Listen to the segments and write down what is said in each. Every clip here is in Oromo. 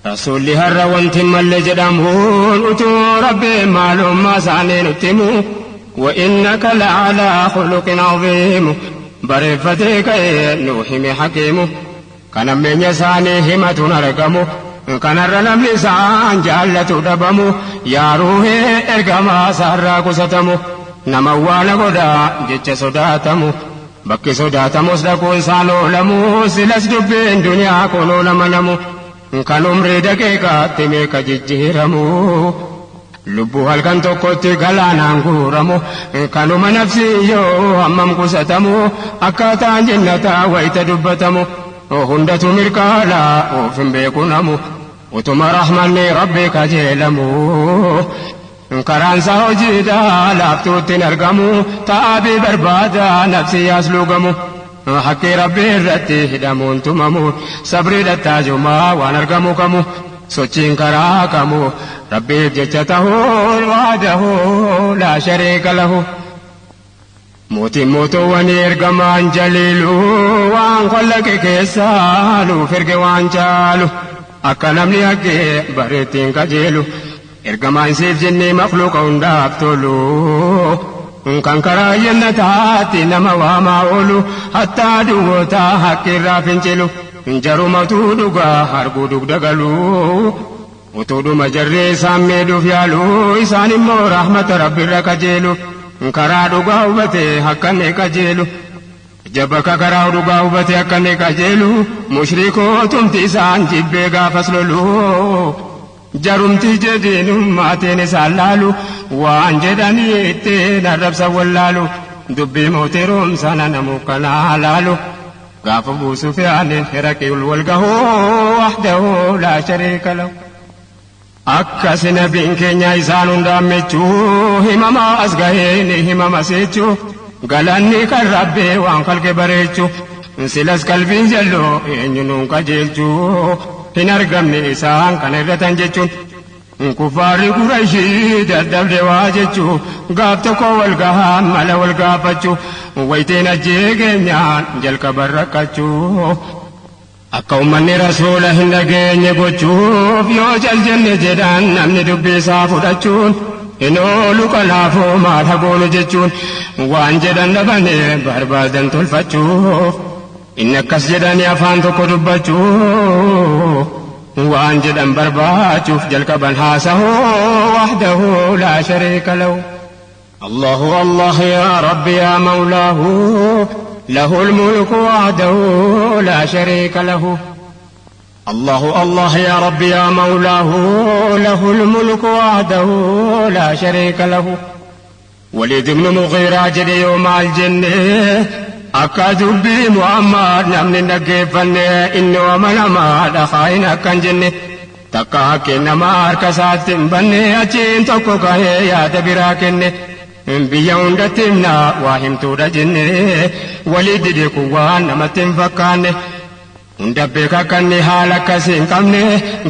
Rasuulli har'a wanti malle jedhamuun utuu Rabbi maalummaa isaanii nutti himu. وإنك لعلى خلق عظيم bareeffatee ka'ee nuu hime hakiimu. Kan ammeenya isaanii himatuun argamu. Kanarra namni isaan jaallatu dhabamu. Yaa ruuhee ergamaa isaarraa qusatamu. Nama waala godhaa jecha sodaatamu. Bakki sodaatamus dhaquun isaan oolamu. Silas dubbiin duniyaa kun oolamanamu. Kan umrii daqiiqaatti meeqa jijjiiramu. Lubbuu halkan tokkotti galaanaan guuramu. Kanuma nafsi yoo hammam qusatamu. Akkaataan jannataa wayita dubbatamu. Hundatu mirkaana of hin beeku namu. Utuma rahmanni Rabbi kajeelamu. Karaansa hojiidhaa laaftuutti hin argamu. Ta'aabii barbaada nafsi yaas lugamu. Haqqii Rabbi irratti hidhamuun tumamu. Sabrii dhattaajumaa waan argamu kamu. Sochiin karaa kamu. Rabbiif jecha tahuun waadahu laa shariika lahu. Mootiin mootuwwan ergamaan jaliilu waan qallaqe keessaa nuuf erge waan caalu. Akka namni haqqee bareettiin qajeelu. Ergamaan siif jennee makhluuqa hundaaf tolu. Kan karaa jannataatti nama waamaa oolu. Hattaa duwwoota haqqirraa fincilu. Jarumatu dhugaa arguu dugda galu. Utuudhuma jarree isaan miidhuuf yaalu. Isaan immoo rahmata Rabbiirra qajeelu. Karaa dhugaa hubatee akka inni qajeelu. Jabaka karaa dhugaa hubatee akka inni qajeelu. Mushrikootumti isaan jibbee gaafas lolu. Jarumti jedhiinummaatiin isaan laalu. Waan jedhanii ittiin arrabsa wallaalu. Dubbii mootii roomsana namuu kanaa laalu. Gaafa buusuuf yaaniin hiraqii wal gahuu wahdahu laa shariika lahu. Akkas nabiin keenya isaan hundaan michuu himama as gahee ni himama seechuu galanni kan Rabbii waan kalqe bareechuu silas qalbiin jalloo eenyu nuun qajeelchuu hin argamne isaan kana irratan jechuun kuffaarri Qurayshii dadhabde waa jechuu gaaf tokko wal gahaa mala wal gaafachuu waytiin ajjee keenyaan jalqaban rakkachuu. Akka uummanni rasuula hin dhageenye gochuuf yoo jal jenne jedhan namni dubbii isaa fudhachuun hin oolu kanaafuu maal hagoonu jechuun waan jedhan dhabanii barbaadan tolfachuuf inni akkas jedhanii afaan tokko dubbachuu waan jedhan barbaachuuf jalqaban haasahuu wahdahu laa shariika lahu. Allahu Allah yaa Rabbi yaa Mawlaahu. له الملك وحده لا شريك له. الله الله يا ربي يا مولاه له الملك وحده لا شريك له. وليد بن مغيرة جري يوم الجنة أكاد بي معمر نمن نقفن إنه ومن ما دخاين كان جنة تكا كنما أركسات بني أجين تكوكا يا دبراكني biyya hundatti himna waa himtuudha jenne walii dide kun waan namatti hin fakkaanne hunda beeka kanni haala akkasii hin qabne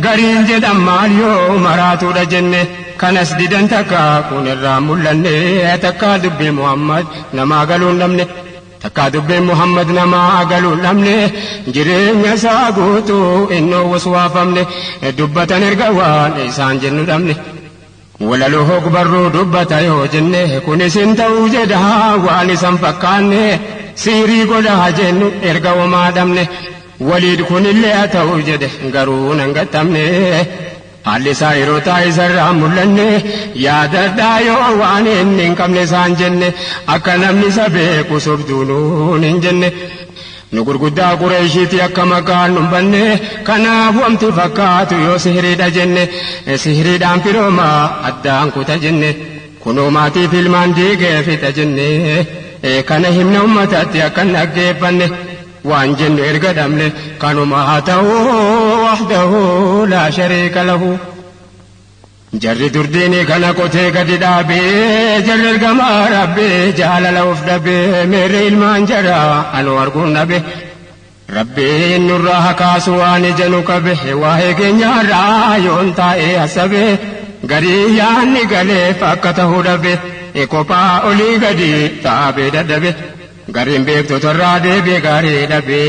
gariin jedhan maal yoo maraatuudha jenne kanas didan takka kun irraa mul'anne takka dubbii Muhammad namaa galuun dhabne takka dubbii Muhammad namaa galuun dhabne jireenya isaa guutuu innoo waswaafamne dubbatan erga waan isaan jennu dhabne. Walaloo hogbarruu dubbata yoo jenne kunis hin ta'uu jedha waan isan fakkaanne siirii godhaa jennu erga homaa dhabne waliid kunillee haa ta'uu jedhe garuu nan gattamne haalli isaa yeroo taa'isarraa mul'anne yaadadhaa yoo waan inni hin qabne isaan jenne akka namni isa beeku sobduunuun hin jenne. Nu gurguddaa Qureeshiiti akka maqaan nu banne kanaaf wanti fakkaatu yoo sihiriidha jenne sihiriidhaan firoomaa addaan kuta jenne kunoo maatiif ilmaan diigee fixa jenne kana himna uummatatti akka hin dhaggeeffanne waan jennu erga dhabne kanuma haa ta'u wahdahu laa shariika lahu. Jarri durdiini kana qotee gadi dhaabee jarri ergamaa Rabbii jaalala of dhabee meerre ilmaan jaraa anu arguun dhabe. Rabbiin nurraa haa kaasu waan ija nu qabe waa'ee keenyaarraa yoon taa'ee hasabe garii yaanni galeef akka ta'uu dhabe kophaa olii gadi taabee dadhabe. Gariin beektotarraa deebi'e gaarii dhabe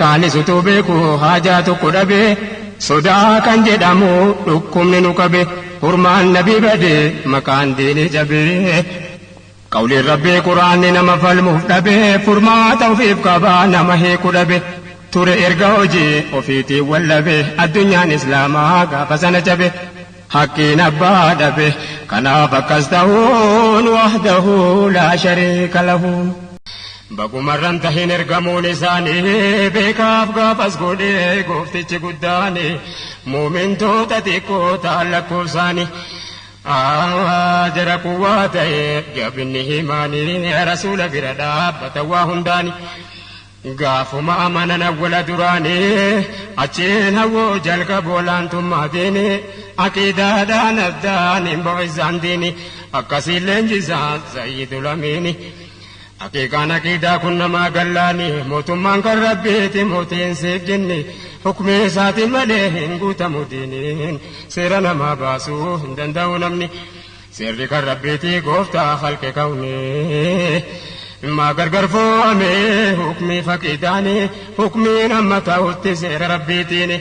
kaanis utuu beeku haajaa tokko dhabe. Sodaa kan jedhamu dhukkubni nu qabe hurmaan nabii bade maqaan diinii jabee. Qawliin rabbii quraanni nama falmuuf dhabe furmaata ofiif qabaa nama hiiku dhabe. Ture erga hojii ofiitiin wallabe addunyaan islaamaa gaafa sana cabe. Hakkiin abbaa dhabe kanaaf akkas ta'uun wahdahu laa shariika lahu. Bagumarran tahin ergamuun isaanii beekaaf gaafas godhee gooftichi guddaani muumintoota xiqqoo ta'an lakkoofsaanii. Jara kuwaa ta'e jabinni himaanii rasuula bira dhaabbata waa hundaani. Gaafuma amanan awwala duraanii achiin hawwoo jalqabu olaantummaatiin aqiidaadhaan addaan hin bo'isaan diini akkasiin leenjisaan sayyidul amiini. Haqiiqaan aqiidaa kun namaa gallaani mootummaan kan rabbiiti mootiin siif jinni hukmii isaatiin malee hin guutamu diiniin seera namaa baasuu hin danda'u namni seerri kan rabbiiti gooftaa halqe kawni. Maa gargar fo'ame hukmii faqiidaani hukmiin amma ta'utti seera rabbiitiin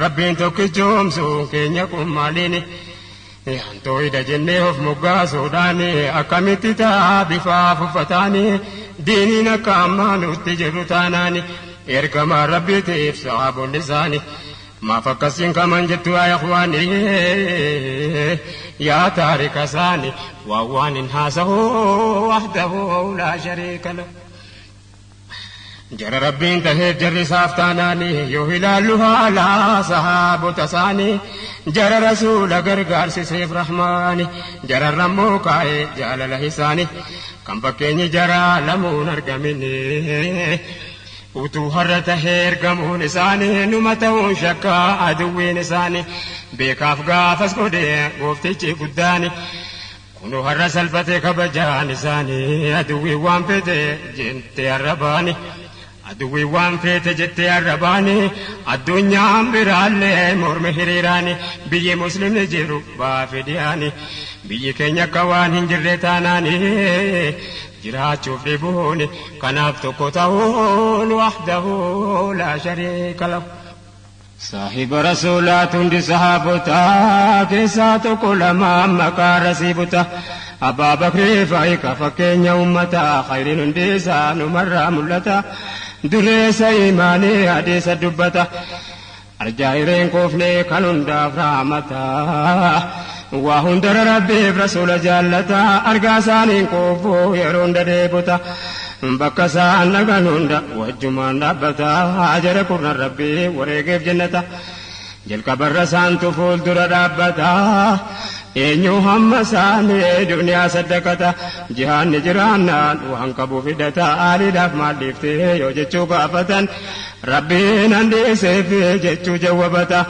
rabbiin tokkichoomsuun keenya kun maaliini. Hantooyida jennee of moggaasuudhaan akkamitti ta'a bifaaf uffataani diiniin akka ammaa nutti jiru taanaani ergamaa rabbiitiif sahaabonni isaani. Maaf akkasiin kaman jettu yaa ikhwaani yaa taarika isaani waan waan hin haasahu wahdahu laa shariika lahu. Jara rabbiin taheef jarri isaaf taanaani yoo ilaallu haala sahaabota isaanii jara rasuula gargaarsiseef rahmaani jara rammoo kaa'e jaalala isaanii kan fakkeenyi jara lamuun argamini. Utuu har'a tahee ergamuun isaanii numa ta'uun shakkaa aduwwiin isaanii beekaaf gaafas godhee gooftichi guddaani. Kunoo har'a salphatee kabajaan isaanii aduwwiin waan fete jettee har'a baani. Aduwwiin waan fete jettee har'a baani. Addunyaan biraallee morma hiriiraani biyyi muslimni jiru baafe dhiyaani. Biyyi keenya akka waan hin jirre taanaani jiraachuuf dhibuuni kanaaf tokko ta'uun wahdahu laa shariika lahu. Saahiba rasuulaatu hundi sahaabotaa keessaa tokko lama maqaa rasiibota. Abbaa Bakrii faayika fakkeenya uummataa khayriin hundi isaa numarraa mul'ata. Dureessa imaanii adeessa dubbata. Arjaa hireen koofnee kan hundaaf raamata. Waa hundara rabbiif rasuula jaallata. Argaa isaaniin koofuu yeroo hunda deebota. Bakka isaan dhagan hunda wajjumaan dhaabbata. Jara kurnan rabbii wareegeef jennata. Jalqabarra isaantu fuuldura dhaabbata. Eenyu hamma isaanii duniyaa saddaqata. Jihaanni jiraannaan waan qabu fidata. Aaliidhaaf maal dhiiftee yoo jechuu gaafatan. Rabbiin handiiseef jechuu jawwabata.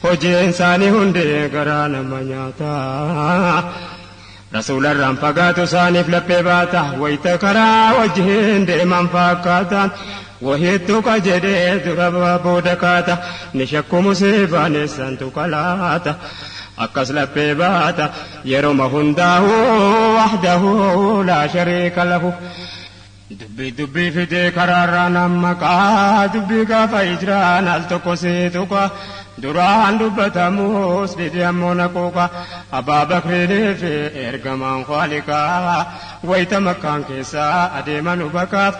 Hojiin isaanii hundi garaa nama nyaata. Rasuularraan fagaatu isaaniif laphee baata. Wayita karaa wajjin deeman fakkaatan. Wahittu ka jedhee dura booda kaata. Ni shakkumu siifaan eessantu kalaata. Akkas laphee baata. Yeroma hundaa'u wahdahu laa shariika lahu. Dubbii dubbii fidee karaarraa nama qaa dubbii gaafa hijiraan al tokko sii tuqa duraan dubbatamus didee ammoo na quuqa Abbaa Bakriinii fi ergamaan Khaaliqaa wayita makkaan keessaa adeeman hubakaaf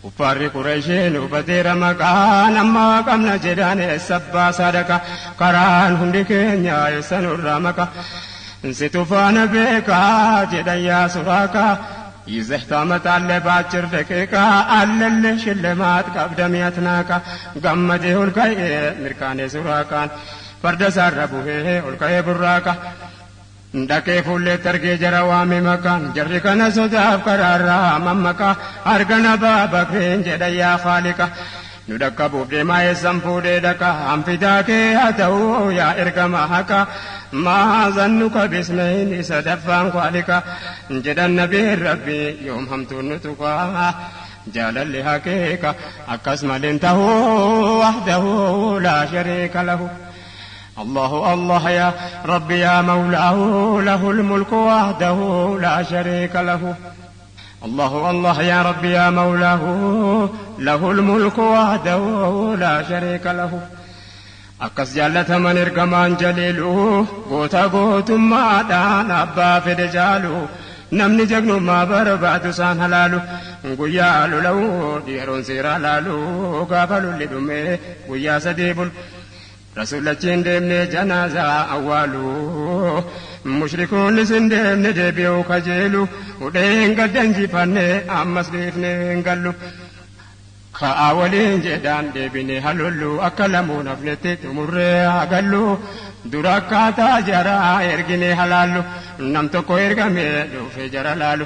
Uffaarri Qureeshiin hubateera maqaan amma qabna jedhaan eessa abbaa sadaqa karaan hundi keenya eessa nurraa maqa Situ faana beekaa jedhan yaa suraakaa ይዘህ ታመጣለህ በአጭር ደቂቃ አለልህ ሽልማት ቀብደም ያትናቃ ገመዴ ኦልካዬ mirkaanee suraaqaan farda isaarra buhee olka'ee burraaqa. Dhaqee fuulleetti argee jara waame maqaan jarri kana sodaaf karaarraa mammaqa argana baabakriin jedha yaa Khaaliqa. Nu dhaqqabuuf deemaa eessan fuudhee dhaqa hanfidaa kee haa ta'uu yaa ergama haqa maazannu qabisneen isa daffaan Khaaliqa jedhan nabiin rabbi yoom hamtuun nu tuqaa jaalalli haqiiqa akkas maleen ta'uu wahdahu laa shariika lahu. الله الله يا ربي يا مولاه له الملك وحده لا شريك له. الله الله يا ربي يا مولاه له الملك وحده لا شريك له. Akkas jaallataman ergamaan jaliilu goota gootummaadhaan abbaa fedhe jaalu namni jagnummaa barbaadu isaan halaalu guyyaa lola'u yeroon seeraa laalu gaafa lolli dhume guyyaa sadii bulu rasuulachiin deemne janaazaa awwaalu mushrikoonnis hin deemne deebi'uu kajeelu hudheen gaddan jifanne ammas dhiifne hin gallu. Ka'aa waliin jedhaan deebine halollu akka lamuun hafnetti xumurree hagallu dura akkaataa jaraa ergine halaallu nam tokko ergame dhufe jara laalu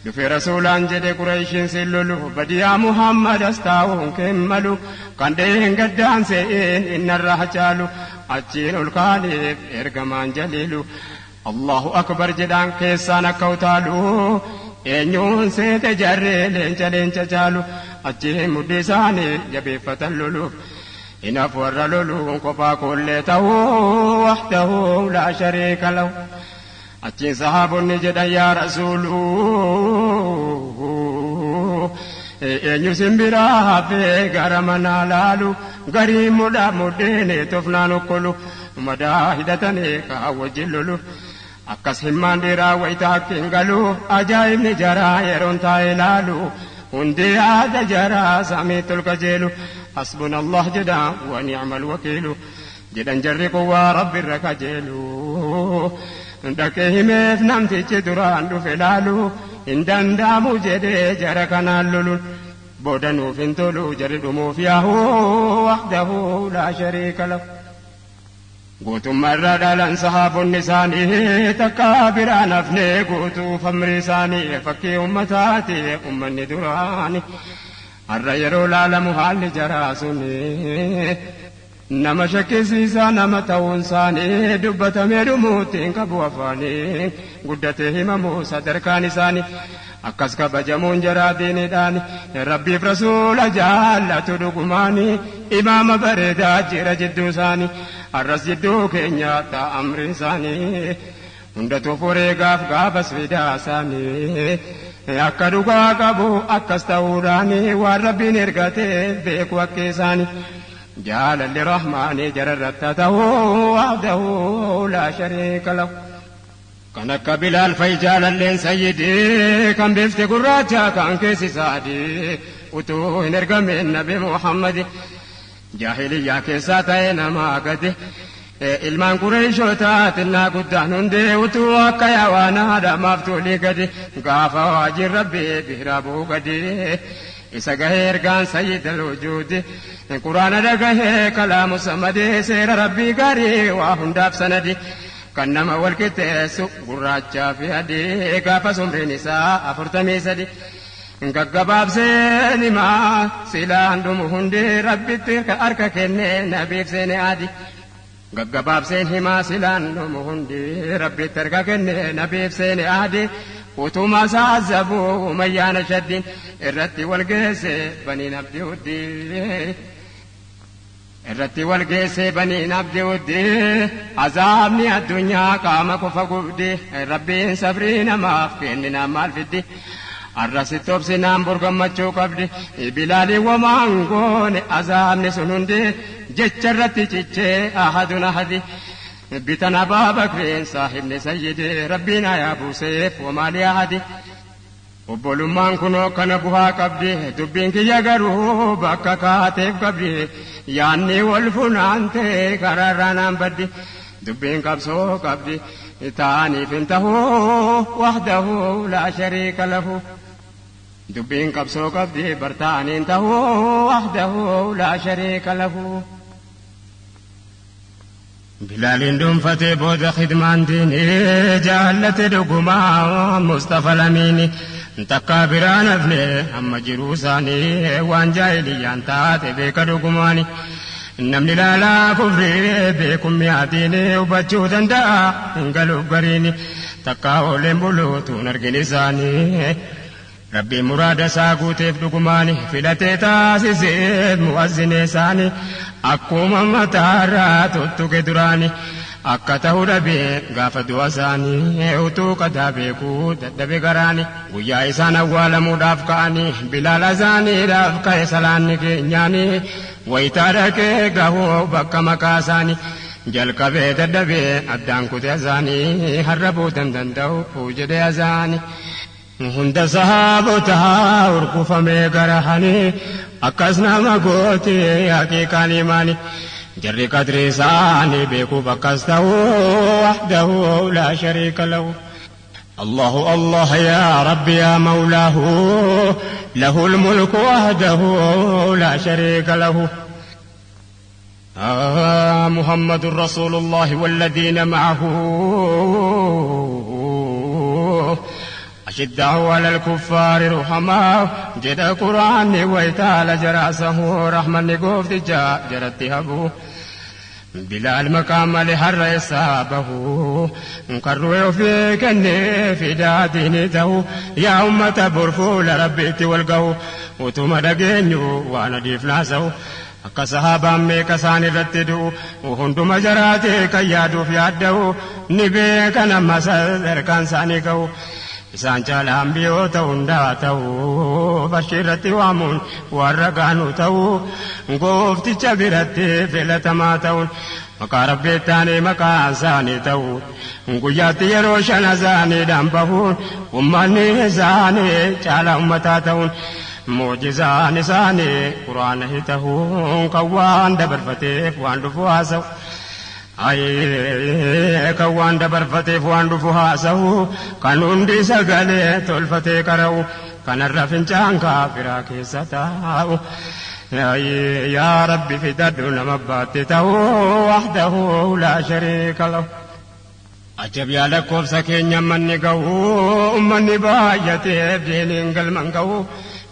dhufe rasuulaan jedhe Qureeshiin sin lolu badiyaa Muhammad as taa'uun kemmalu kan dheen gaddaan se'een innarra hacaalu achiin ol kaaniif ergamaan jaliilu Allahu akbar jedhaan keessaan akka utaalu eenyuun seete jarree leenca leenca caalu achiin mudhii isaanii jabeeffatan loluuf inaaf warra loluun kophaa koollee ta'uu wahdahu laa shariika lahu achiin sahaabonni jedhan yaa rasuuluu eenyu simbiraa hafee gara manaa laalu garii mudhaa mudhiin tofnaan okkolu madaa hidhatanii kaa wajjin loluuf akkas himmaan dhiiraa wayita hakkiin galu ajaa'ibni jaraa yeroon taa'ee laalu hundi yaada jaraa samii tolka jeelu hasbuna allah jedha wa ni'mal wakiilu jedhan jarri kun waa rabbi irra kajeelu dhaqee himeef namtichi duraan dhufe laalu hin danda'amu jedhee jara kanaan loluun booda nuuf hin tolu jarri dhumuuf yaahu wahdahu laa shariika lahu. Gootummaa irraa dhalan sahaabonni isaanii takka biraan hafne guutuuf amri isaanii fakkii ummataati ummanni duraani har'a yeroo laalamu haalli jaraa suni nama shakkisiisaa nama ta'uun isaanii dubbatamee dhumuutti hin qabu afaanii guddatee himamu sadarkaan isaanii akkas kabajamuun jaraa diiniidhaan rabbiif rasuula jaallatu dhugumaani imaama bareedaa jira jidduu isaanii har'as jidduu keenya ta'a amri isaanii hundatu fureegaaf gaafas fidaa isaanii akka dhugaa qabu akkas ta'uudhaan waan rabbiin ergate beeku akka isaanii jaalalli rahmaanii jararratti haa ta'uu wahdahu laa shariika lahu. Kan akka Bilaal fa'i jaalalleen sayyidii kan bifti gurraacha kan keessi saadii utuu hin ergamin nabi Muhammadi jaahiliyyaa keessaa ta'e namaa gadi ilmaan Qureeshotaa xinnaa guddaan hundee utuu akka yaawaanaa dhamaaf tolii gadi gaafa waajjin rabbii biraa bu'u gadi isa gahee ergaan sayyidal wujuudi quraana dhagahee kalaamu samadii seera rabbii gaarii waa hundaaf sanadi. Kan nama wal qixxeessu gurraachaa fi adii gaafa umriin isaa 43 gaggabaabseen himaa silaan dhumu hundi rabbitti harka kennee nabiif seene adi gaggabaabseen himaa silaan dhumu hundi rabbitti harka kennee nabiif seene adi utuma saazabuu umayyaana shaddiin irratti wal geesse baniin abdii huddii. Irratti wal geesse baniin abdii huddii azaabni addunyaa qaama qofa gubdi rabbiin sabrii namaaf kenninaan maal fiddi arrasitti obsinaan burgammachuu qabdi bilaalii wamaan goone azaabni sun hundi jecha irratti cichee ahadun ahadi bitan Abaa Bakriin saahibni sayyidi rabbiin ayaa buuseef wamaalii ahadi. Obbolummaan kunoo kana bu'aa qabdi dubbiin kiyya garuu bakka kaateef qabdi yaanni wal funaante karaarraa naan baddi dubbiin qabsoo qabdi taaniif hin tahuu wahdahu laa shariika lahu dubbiin qabsoo qabdi bartaaniin tahuu wahdahu laa shariika lahu. Bilaaliin dhuunfatee booda khidmaan diinii jaallate dhugumaa Mustafa Lamiini takka biraan hafne amma jiruu isaanii waan jaahiliyyaan taate beeka dhugumaani namni laalaa kufrii beekummi diinii hubachuu danda'a hin galuuf gariini takka ooleen buluutuun argin isaanii rabbiin muraada isaa guuteef dhugumaani filatee taasiseef mu'azzinee isaanii akkuma mataarraa tuttuqe duraani akka ta'uu dhabee gaafa du'a isaanii utuu qadaa beekuu dadhabe garaani guyyaa isaan awwaalamuudhaaf ka'anii bilaala isaaniidhaaf ka'e salaanni keenyaanii Waytaa dhaqee gahuu bakka maqaa isaanii jalqabee dadhabee addaan kutee azaanii har'a boodan danda'u jedhee azaanii. Hunda sahaabotaa urgufamee garahanii akkas nama goote haqiiqaan imaanii. Jarri qadrii isaanii beekuuf akkas ta'u wahdahu laa shariika lahu. الله الله يا ربي يا مولاه له الملك وحده لا شريك له. محمد رسول الله والذين معه أشداء على الكفار رحماء جد قرآن ويتال جراسه رحمة نقوف جا جرت هبو بلال مقام لحر إصابه قروا في كني في دادين تو يا أمة برفول ربيت والقو وتم دقينيو وانا ديف ناسو akka sahaabaan meeqa isaan irratti du'u hunduma jaraatee kan yaaduuf yaadda'u ni beekan amma sadarkaan isaanii ga'u isaan caalaan biyyoota hundaa ta'u farshii irratti waamuun warra gaanu ta'u goofticha biratti filatamaa ta'uun maqaa rabbeettaanii maqaan isaanii ta'u guyyaatti yeroo shan isaaniidhaan bahuun ummanni isaanii caalaa ummataa ta'uun mucjizaan isaanii quraana ta'uun kan waan dabarfateef waan dhufu haasa'u. Kan waan dabarfateef waan dhufu haasa'u kan hundi sagalee tolfatee qara'u kanarra fincaan kaafiraa keessa taa'u. Yaa Rabbi fidadhu nama baatte ta'u wahdahu laa shariika lahu. Ajab yaa lakkoofsa keenya manni ga'u ummanni baay'ateef diiniin galman ga'u.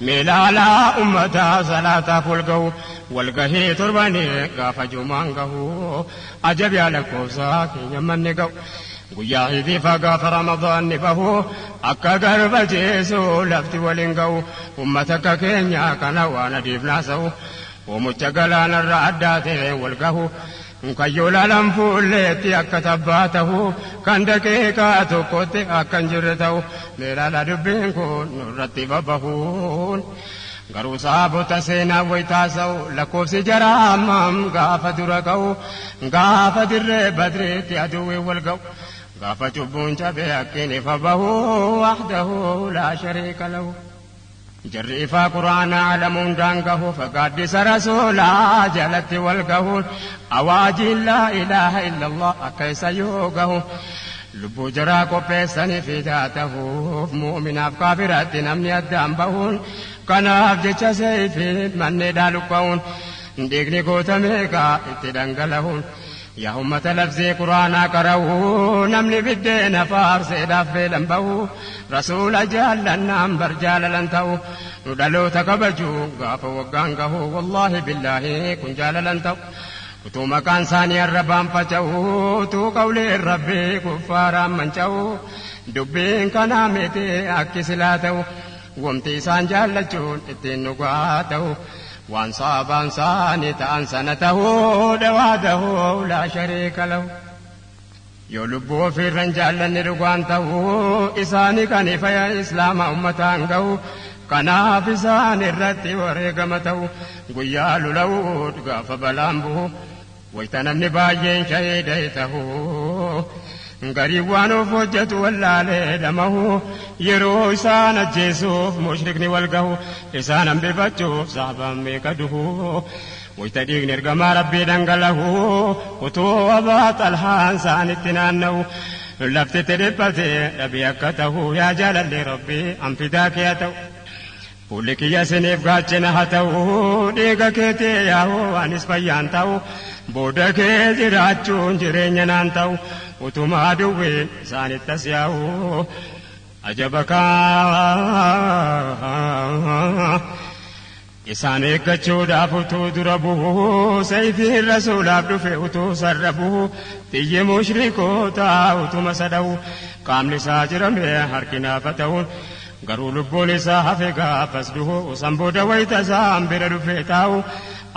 Meelaalaa ummataa salaataaf wal ga'u walgahii torbanii gaafa jumaan gahu ajab yaa lakkoofsa keenya manni ga'u guyyaa hidiifa gaafa ramadaanni bahu akka garba jeesu lafti waliin ga'u ummata akka keenya kana waan adiif naasa'u oomucha galaanarra addaa ta'e wal gahu kayyoo laalaan fuulleetti akka tabbaa ta'u kan daqiiqaa tokkotti akka hin jirre ta'u meelaalaa dubbiin kun nurratti babbahuun garuu saabota seenaa wayitaasa'u lakkoofsi jaraa hammam gaafa dura ga'u gaafa dirree badriitti aduwwiin wal ga'u gaafa cubbuun cabee akkiin ifa bahu wahdahu laa shariika lahu. Jarri ifaa quraanaa alamuun daangahu fagaaddisa rasuulaa jalatti wal gahuun awaajiin laa ilaaha illallah akka isa yoo gahu lubbuu jaraa qopheessanii fidaa tahuuf mu'uminaaf kaafiratti namni addaan bahuun kanaaf jecha seefiin manneedhaa luqqa'uun dhiigni goota meeqaa itti dhangalahuun yaa ummata labsii quraanaa qara'u namni biddeena faarseedhaaf beelan bahu rasuula jaallannaan bar jaalalan ta'u nu dhaloota kabaju gaafa waggaan gahu wallaahi billaahi kun jaalalan ta'u utuu maqaan isaanii arrabaan faca'u utuu qawleen rabbii kuffaaraan manca'u dubbiin kanaa miti akki silaa ta'u wamti isaan jaallachuun ittiin dhugaa ta'u waan saabaan saanii ta'an sana ta'uu dhawaadahu laa shariika lahu. Yoo lubbuu ofiirran jaallanni dhugaan ta'uu isaanii kan ifa islaama ummataan ga'u kanaaf isaan irratti wareegama ta'u guyyaa lola'uu gaafa balaan bu'u wayita namni baay'een shahiida ta'u garii waan of hojjetu wallaalee dhamahu yeroo isaan ajjeesuuf mushrikni wal gahu isaan hambifachuuf saabaan meeqa duhu wayita dhiigni ergamaa rabbii dhangala'u utuu abaa xalhaan isaanitti naanna'u laftitti dhiphate dhabii akka ta'u yaa jaalallee rabbii anfidaa kee haa ta'u. Fuulli kiyya isiniif gaachana haa ta'u dhiiga keetii yaa'u anis fayyaan ta'u booda kee jiraachuun jireenya naan ta'u utumaa duwwiin isaanitti as yaa'u ajaba kaa isaan eeggachuudhaaf utuu dura bu'u sayfiin rasuulaaf dhufe utuu sarra bu'u xiyyi mushrikootaa utuma sada'u qaamni isaa jirame harki naafa ta'uun garuu lubbuun isaa hafe gaafas du'u san booda wayita isaan bira dhufee taa'u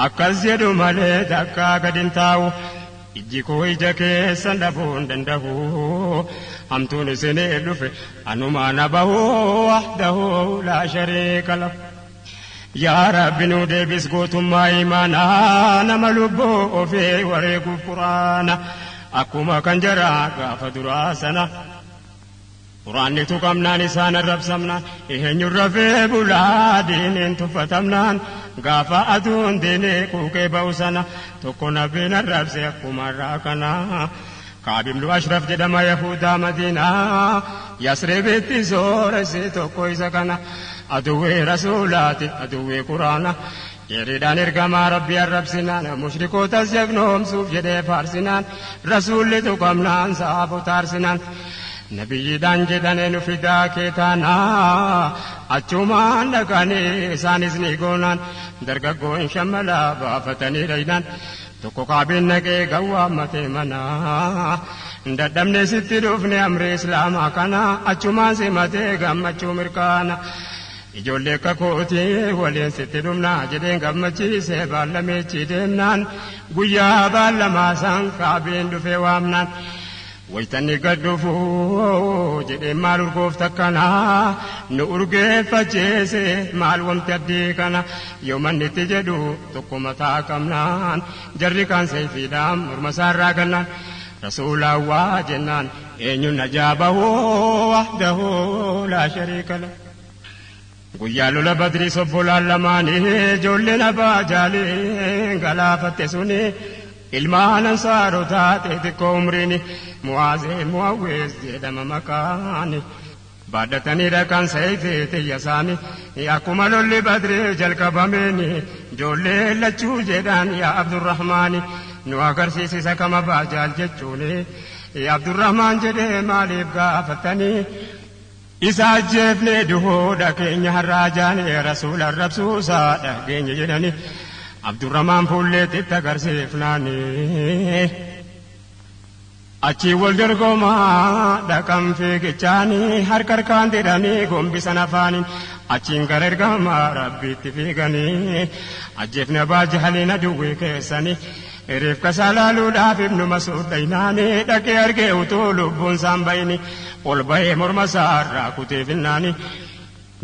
akkas jedhu malee takkaa gad hin taa'u ijji koo ija keessan dhabuu hin danda'u hamtuun isinii dhufe anumaa na bahu wahdahu laa shariika lahu. Yaa Rabbi nu deebis gootummaa imaanaa nama lubbuu ofii wareeguuf quraana akkuma kan jaraa gaafa duraa sana. Quraanni tuqamnaan isaan arrabsamnaan eenyuun rafee bulaa diiniin tuffatamnaan gaafa aduun diinii quuqee ba'u sana tokko nabiin arrabse akkuma irraa kana. Kaab ibnu Ashraf jedhama Yahudaa Madiinaa Yasribitti sooressi tokko isa kana aduwwee rasuulaati aduwwee quraana Dheeriidhaan ergamaa rabbii arrabsinaan mushrikootas jagnoomsuuf jedhee faarsinaan rasuulli tuqamnaan saafota aarsinaan nabiyyiidhaan jedhanii nu fidaa kee taanaa achumaan dhaqanii isaanis ni goonaan dargaggoon shammalaa baafatanii dhaynaan tokko kaabiin naqee gawwaammatee manaa dadhabne sitti dhufne amri islaamaa kana achumaan simatee gammachuu mirkaana. Ijoollee akka kootii waliin sitti dhumnaa jedheen gammachiise baallameechi deemnaan guyyaa baallamaa san kaabiin dhufee waamnaan. Waytanni gad dhufuu jedheen maal urgoofta akkanaa nu urgeeffachiise maal wamti addii kana yoo manni itti jedhu tokko mataa qabnaan jarri kaan seefiidhaan morma isaarraa gannaan rasuulaa waa jennaan eenyuun ajaa'ibahoo wahdahoo laa shariika lahu. Guyyaa lola badrii sobbolaan lamaanii ijoolleen abbaa jaalee galaafatte suni ilmaan ansaarotaa xixiqqoo umriin mu'aazee mu'awwees jedhama maqaani. Baadhatanii dhaqan seeyfee xiyya isaanii akkuma lolli badrii jalqabameen ijoollee lachuu jedhan yaa Abdurrahmaani nu agarsiisisa kama baajaal jechuuni. Abdurrahmaan jedhee maaliif gaafatanii? Isa ajjeefne duhoodha keenya har'aa jaane rasuula arrabsuusaa dhageenya jedhani Abdurrahmaan fuulleetti agarsiifnaani. Achii wal dorgomaa dhaqan fiigichaanii harka harkaan didhanii gombisan afaaniin achiin gara ergamaa rabbiitti fiiganii ajjeefne abbaa jahaliin aduwwii keessanii. Reefka isaa laaluudhaaf ibnu Masuud dhaynaanii dhaqee argee utuu lubbuun isaan bayini ol bahee morma isaa irraa kutee finnaani.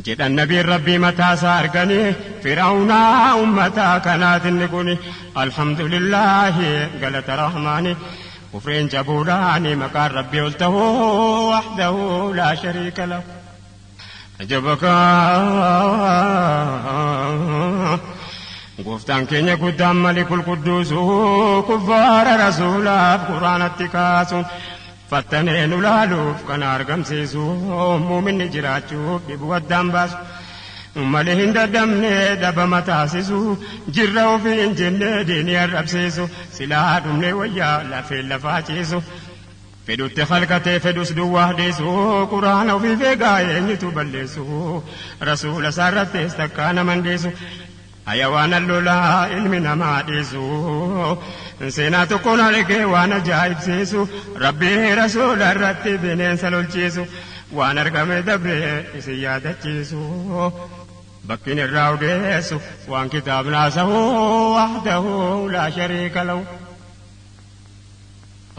Jedhan nabiin rabbii mataa isaa arganii fir'aawnaa ummata kanaatinni kuni alhamdulillaahi galata rahmaani kufreen jabuudhaani maqaan rabbii ol tahuu wahdahu laa shariika lahu. Ajabakaa. Gooftaan keenya guddaan malikul qudduusu kuffaara rasuulaaf quraanatti kaasuun fattanee nu laaluuf kana argamsiisu muuminni jiraachuuf dhibuu addaan baasu malee hin dadhabne dhabama taasisu jirra ofii hin jenne diinii arrabsiisu silaa dhumne wayyaa lafee lafaa ciisu. Fedhutti halkatee fedhus duwwaa dhiisu quraana ofii feegaa eenyutu balleessu rasuula isaarrattis takkaa naman dhiisu. Hayawaan lolaa ilmi namaa dhiisu seenaa tokkoon argee waan ajaa'ibsiisu rabbii rasuula irratti bineensa lolchiisu waan argame dabree isin yaadachiisu bakkiin irraa odeessu waan kitaabni haasa'u wahdahu laa shariika lahu.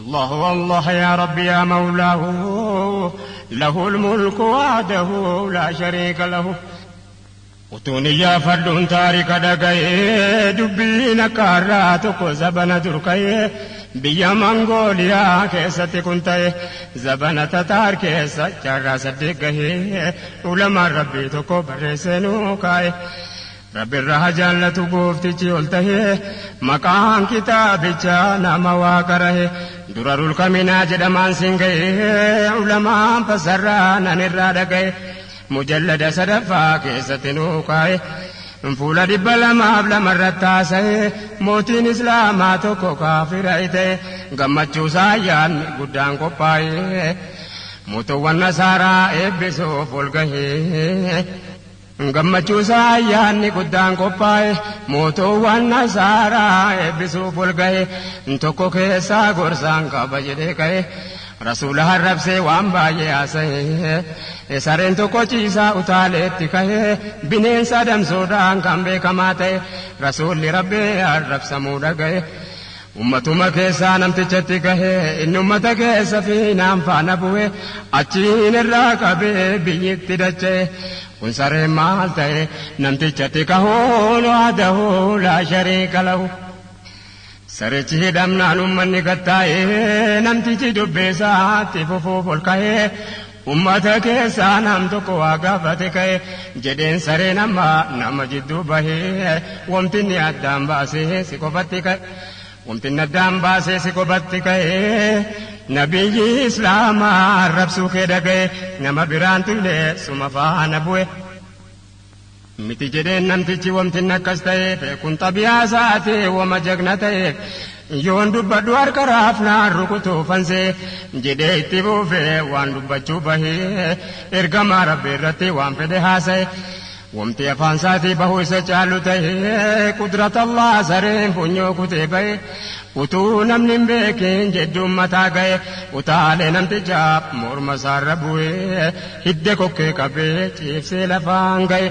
الله الله يا ربي يا مولاه له الملك وحده لا شريك له. Utuun iyyaafadhuun taarika dhaga'ee dubbiin akka har'aa tokko zabana dur ka'ee biyya Mangooliyaa keessatti kun ta'e zabana Tataar keessa jaarraa saddeet gahee ulamaan rabbii tokko barreessee nuu kaa'e. Rabbi irraa haa jaallatu gooftichi ol tahee maqaan kitaabichaa nama waa qarahe durarul kaminaa jedhamaan siin ga'ee ulamaan fasarraa nan irraa dhaga'e. Mujallada sadaffaa keessatti nuu kaa'e fuula 202 irratti haasa'e mootiin islaamaa tokko kaafira ta'e gammachuusaa ayyaanni guddaan qophaa'e mootuwwan nasaaraa eebbisuuf ol gahee gammachuusaa ayyaanni guddaan qophaa'e mootuwwan nasaaraa eebbisuuf ol gahee tokko keessaa gorsaan qaba jedhee ka'e. Rasuula harrabsee waan baay'ee haasa'e sareen tokko ciisaa utaaleetti ka'ee bineensa adamsuudhaan kan beekamaa ta'e rasuulli rabbii arrabsamuu dhaga'e. Ummatuma keessaa namtichatti gahee inni ummata keessa fiinaan faana bu'e achiin irraa qabee biyyitti dacha'e. Kun sareen maal ta'e namtichatti kahuun wahdahu laa shariika lahu. Sarichi hidhamnaan ummanni gattaa'ee namtichi dubbeessaatti fufuuf ol ka'ee ummata keessaa nam tokko waa gaafate ka'e jedheen sareen amma nama jidduu bahee wamtinni addaan baasee si qofatti ka'e. Wamtinni addaan baasee si qofatti ka'e nabiyyi islaamaa arrabsuu kee dhaga'e nama biraan tullee suma faana bu'e. Miti jedheen namtichi wamtinni akkas ta'eef kun xabiyaa isaati wama jagna ta'eef yoon dubbadhu harka raafnaan rukutuu fansee jedhee itti buufee waan dubbachuu bahee ergamaa rabbi irratti waan fedhe haasa'e. Wamti afaan isaatii bahuu isa caalu ta'ee qudrata Allah sareen funyoo kutee bahe utuu namni hin beekin jedhuun mataa ga'e utaalee namtichaaf morma isaarra bu'ee hidde kokkee qabee ciibsee lafaan ga'e.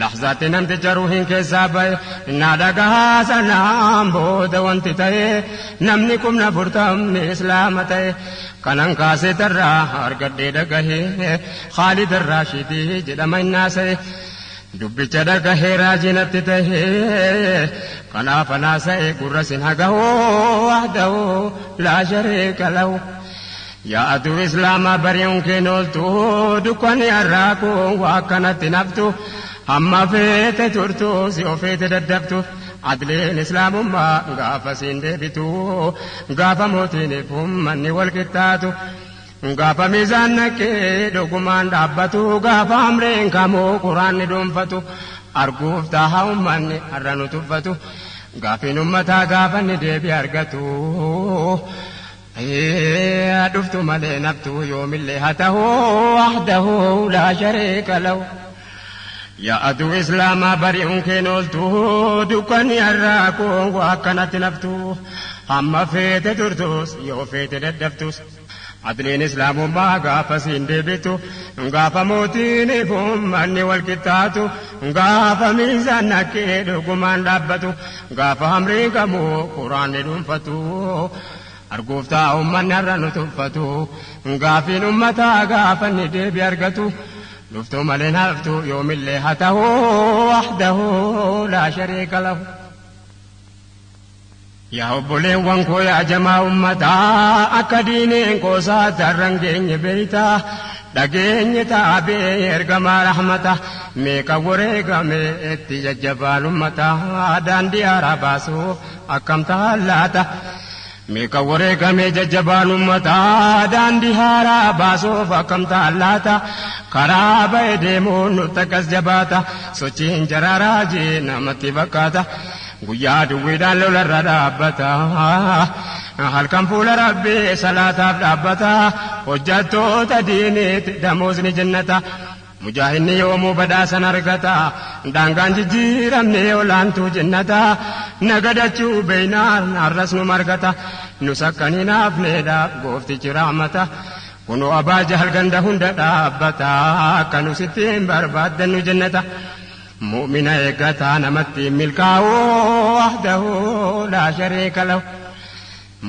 Lahzaatti namticha ruuhin keessaa bahe naa dhagahaa sanaan booda wanti ta'e namni 40,000 islaama ta'e kanan kaasee tarraa argadhee dhagahee Khaalid Raashidii jedhama innaasa'e. Dubbicha dhagahee raajinatti tahee kanaaf anaasa'e gurra sin hagahoo wahdahu laa shariika lahu. Yaa aduu islaamaa bari'uun keen ooltu dukkanni har'aa kun waa akkanatti naftu hamma feete turtu si ofeete daddaftu adliin islaamummaa gaafa siin deebitu gaafa mootiiniif ummanni wal qixxaatu. Gaafa miizaan naqee dhugumaan dhaabbatu gaafa amreen kamuu quraanni dhuunfatu arguuf taaha ummanni har'a nu tuffatu gaafiin ummataa gaafa inni deebii argatu. Dhuftu malee naftu yoomillee haa ta'u wahdahu laa shariika lahu. Yaa aduu islaamaa bari'uun keen ooltu dukkanni har'aa kun waa akkanatti naftu hamma feete turtus yoo feete daddaftus. Adliin islaamummaa gaafa siin deebitu gaafa mootiiniif ummanni wal qixxaatu gaafa miizaan naqee dhugumaan dhaabbatu gaafa hamriin kamuu quraanni dhuunfatu arguuf ta'a ummanni har'a nu tuffatu gaafiin ummataa gaafa inni deebii argatu dhuftuu malee haftu yoomillee haa ta'u wahdahu laa shariika lahu. Yaa obboleewwan koo yaa jamaa ummataa akka diineen qoosaatti har'an geenye beeytaa dhageenye taabee ergamaa rahmata meeqa wareegame itti jajjabaan ummataa daandii haaraa baasuuf akkam ta'an laata. Meeqa wareegame jajjabaan ummataa daandii haaraa baasuuf akkam ta'an laata. Karaa ba'e deemuun nutti akkas jabaata sochiin jaraaraa jee namatti fakkaata. Guyyaa duwwiidhaan lolarra dhaabbata. Halkan fuula rabbii salaataaf dhaabbata. Hojjattoota diiniitti damoosni jennata. Mujaahidni yoomuu badhaasan argata. Daangaan jijjiiramne olaantuu jennata. Nagadachuu beeynaan har'as nu margata. Nus akka hin hafneedhaaf gooftichi rahmata. Kunoo Abaa Jahal ganda hunda dhaabbata. Akka nus ittiin barbaaddannu jennata. Mu'mina eeggataa namatti milkaa'u wahdahu laa shariika lahu.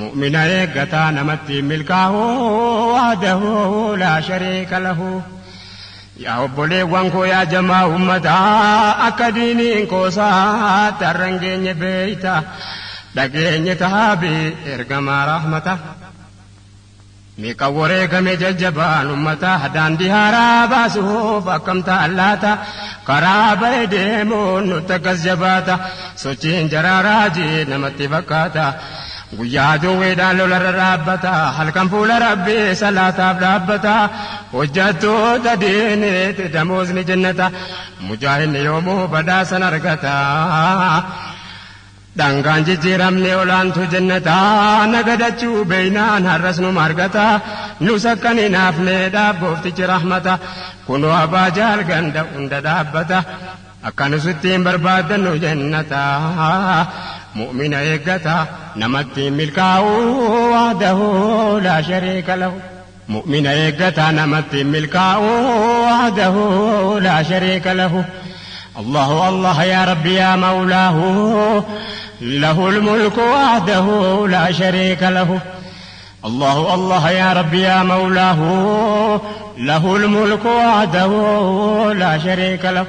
Mu'mina eeggataa namatti milkaa'u wahdahu laa shariika lahu. Yaa obboleewwan koo yaa jamaa ummataa akka diiniin qoosaatti har'an geenye beeyta dhageenye taabii ergamaa rahmata. Meeqa wareegame jajjabaan ummataa daandii haaraa baasuuf akkam ta'an laata karaa ba'e deemuun nutti akkas jabaata sochiin jaraaraa jee namatti fakkaata. Guyyaa duwweedhaan lolarra dhaabbata halkan fuula rabbii salaataaf dhaabbata hojjattoota diiniitti damoosni jennata mujaahidni yoomuu badhaasan argata. Dhangaan jijjiiramne olaantu jennata nagadachuu beeynaan har'as nu margata nus akka hin hafneedhaaf gooftichi rahmata kunoo Abaa Jahal ganda hunda dhaabbata akka nus ittiin barbaaddannu jennata. Mu'mina eeggata namatti milkaa'u wahdahu laa shariika lahu. Mu'mina eeggata namatti milkaa'u wahdahu laa shariika lahu. Allahu Allah yaa Rabbi yaa Mawlaahu. له الملك وحده لا شريك له. الله الله يا ربي يا مولاه، له الملك وحده لا شريك له.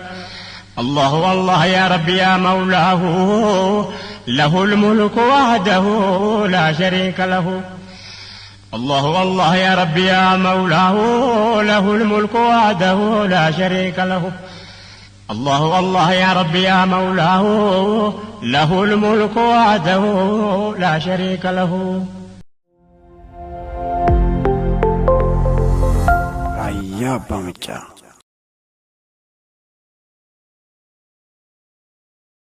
الله الله يا ربي يا مولاه، له الملك وحده لا شريك له. الله الله يا ربي يا مولاه، له الملك وحده لا شريك له. الله الله يا ربي يا مولاه، له الملك وحده لا شريك له. Raayyaa Abbaa Maccaa.